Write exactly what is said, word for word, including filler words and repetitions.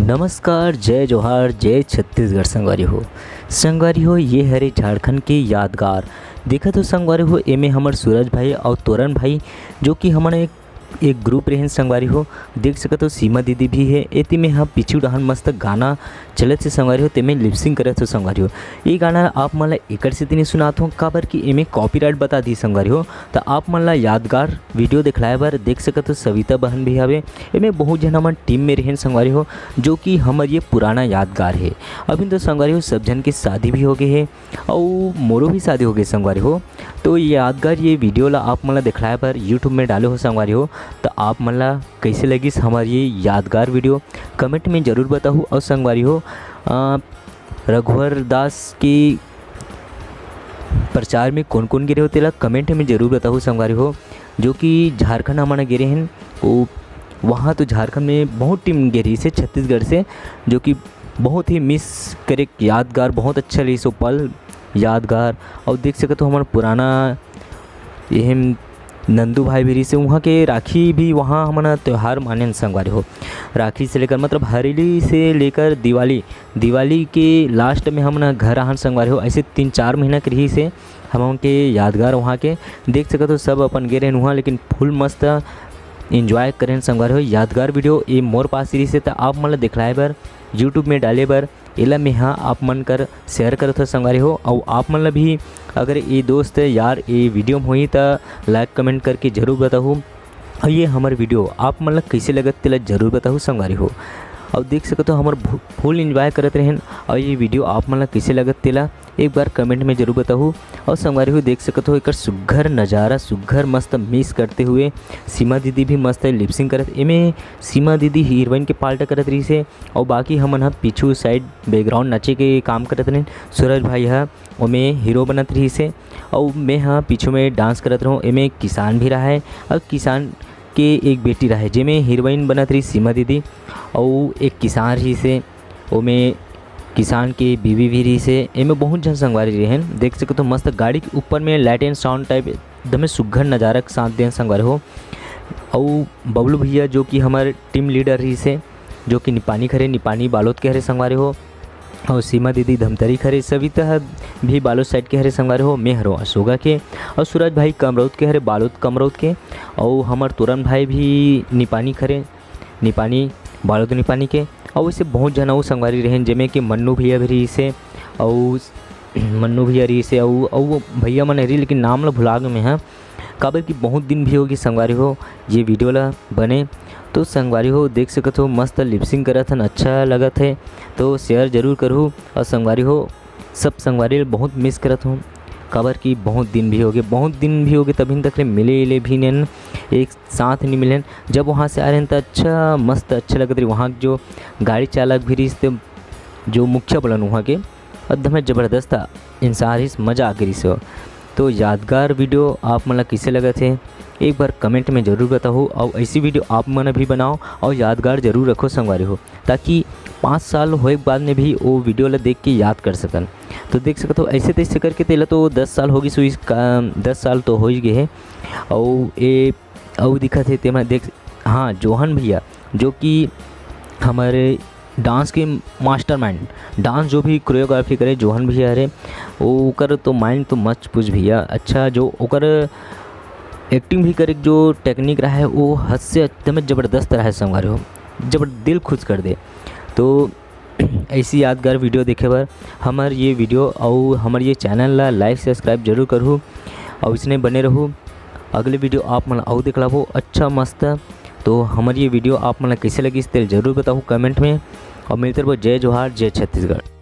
नमस्कार, जय जोहार, जय छत्तीसगढ़ संगवारी हो। संगवारी हो, ये हरे झारखंड के यादगार। देखत हो संगवारी हो, एमे हमर सूरज भाई अउ तोरन भाई, जो कि हमन एक, एक group रहेन संगवारी हो। देख सकत हो सीमा दीदी भी हे। एती में ह पीछू डहन मस्त गाना चलत हे संगवारी हो, तेमे lip sync करत हो संगवारी हो। ये गाना आप मन ला एकर सेती नहीं सुनात हो, काबर कि एमे copyright बता दी संगवारी हो। त आप मन ला यादगार video दिखलाए बर देख सकत हो सविता बहन भी हवे। एमे बहुत झन हमन team में रहेन संगवारी हो, जो कि हमर ये पुराना यादगार हे। अभी तो संगवारी हो सब झन के शादी भी हो गए हे, अउ मोरो भी शादी हो गए संगवारी हो। तो ये यादगार ये video ला आप मन ला दिखलाए बर YouTube में डाले हो संगवारी हो। त आप मन ला कैसे लगिस हमर ये यादगार video, comment में जरूर बताहू। अउ संगवारी हो, अ, रघुवर दास के प्रचार में कौन कौन गे रहे हो, तेला comment में जरूर बताहू संगवारी हो। जो कि झारखंड हमन गे रहेन, वो वहाँ तो झारखंड में बहुत team गे रही से छत्तीसगढ़ से, जो कि बहुत ही miss करे यादगार, बहुत अच्छा रही सो पल यादगार। और देख सकत हो हमर पुराना एहम नंदू भाई भी रही से, वहाँ के राखी भी वहाँ हमन त्यौहार मानेन संगवारी हो। राखी से लेकर मतलब हरेली से लेकर दिवाली, दिवाली के last में हमन घर आहन संगवारी हो। ऐसे तीन चार महीना के रही से हमन के यादगार वहाँ के। देख सकत हो सब अपन गे रहेन वहाँ, लेकिन full मस्त enjoy करेन संगवारी हो। यादगार video ये मोर पास रही से, त आप मन ला दिखलाए बर, YouTube में डाले बर एला मेहा आप मन कर share करत हो संगवारी हो। अउ आप मन ला भी अगर ये दोस्त यार ये video में होही त like comment करके जरूर बताहू। अउ ये हमर video आप मन ला कैसे लगत तेला जरूर बताहू संगवारी हो। अउ देख सकत हो हमर भू-, full enjoy करत रहेन। अउ ये video आप मन ला कैसे लगत तेला एक बार comment में जरूर बताहू। अउ संगवारी हो देख सकत हो एकर सुग्घर नज़ारा, सुग्घर मस्त miss करते हुए सीमा दीदी भी मस्त lip sync करत। एमे सीमा दीदी heroine के part करत रही से, अउ बाकी हमन ह पीछू side background नाचे के काम करत रहेन। सूरज भाई ह ओमे hero बनत रही से, अउ मैं ह पीछू में dance करत रहूँ। एमे किसान भी रहा है, अउ किसान के एक बेटी रहा है, जेमे heroine बनत रही सीमा दीदी, अउ एक किसान रही से, ओमे किसान के बीवी भी रही से। एमे बहुत झन संगवारी रहेन। देख सकत हो मस्त गाड़ी के ऊपर में light and sound type एकदमे सुग्घर नज़ारा के साथ देन संगवारी हो। अउ बबलू भैया जो कि हमर team leader रही से, जो कि निपानी के हरे, निपानी बालोद के हरे संगवारी हो। अउ सीमा दीदी धमतरी के हरे, सविता ह भी बालोद side के हरे संगवारी हो। मैं हरो असोगा के, अउ सूरज भाई कमरौद के हरे, बालोद कमरौद के। अउ हमर तोरन भाई भी निपानी के हरे, निपानी, बालोद निपानी के। अउ वैसे बहुत झन अउ संगवारी रहेन, जेमे कि मन्नू भैया भी रही से, अउ मन्नू भैया रही से, अउ, अउ भैया मन रही, लेकिन नाम ला भुला गे मैं ह, काबर कि बहुत दिन भी होगी संगवारी हो ये video ला बने। तो संगवारी हो देख सकत हो मस्त lip sync करत हन, अच्छा लगत है, तो share जरूर करहू। और संगवारी हो सब संगवारी ला बहुत miss करत हूँ, काबर कि बहुत दिन भी होगे, बहुत दिन भी होगे, तभिन तक ले मिले ले भी नैन, एक साथ नहीं मिलेन। जब वहाँ से आ रहे हैं तो अच्छा मस्त अच्छा लगत रही। वहाँ के जो गाड़ी चालक भी रहिस ते जो मुखिया बोलन वहाँ के एकदम जबरदस्त इंसान रहिस, मज़ा आ गे रहिस हो। तो यादगार video आप मन ला कइसे लगत हे एक बार comment में जरूर बताहू, और ऐसी video आप मन भी बनाओ और यादगार जरूर रखो संगवारी हो, ताकि पाँच साल होए के बाद में भी वो video ला देख के याद कर सकन। तो देख सकत हो ऐसे तैसे करके तेला तो दस साल हो गइस, दस साल तो हो ही गए है। और ये अउ दिखत हे तेमा देख, हाँ, जोहन भैया जो कि हमारे dance के mastermind, dance जो भी choreography करे जोहन भैया हरे, वो ओकर तो mind तो मत पूछ भैया। अच्छा, जो ओकर acting भी करे जो technique रहा है वो हद से एकदम जबरदस्त रहा है संगवारी हो, जबर दिल खुश कर दे। तो ऐसी यादगार video देखे बर हमर ये video अउ हमर ये channel ला like subscribe जरूर करहू और इसने बने रहू। अगले video आप मन अउ दिखलाबो अच्छा मस्त। तो हमर ये video आप मन ला कैसे लगिस तेल जरूर बताहू comment में। और मिलते रहो, जय जोहार, जय छत्तीसगढ़।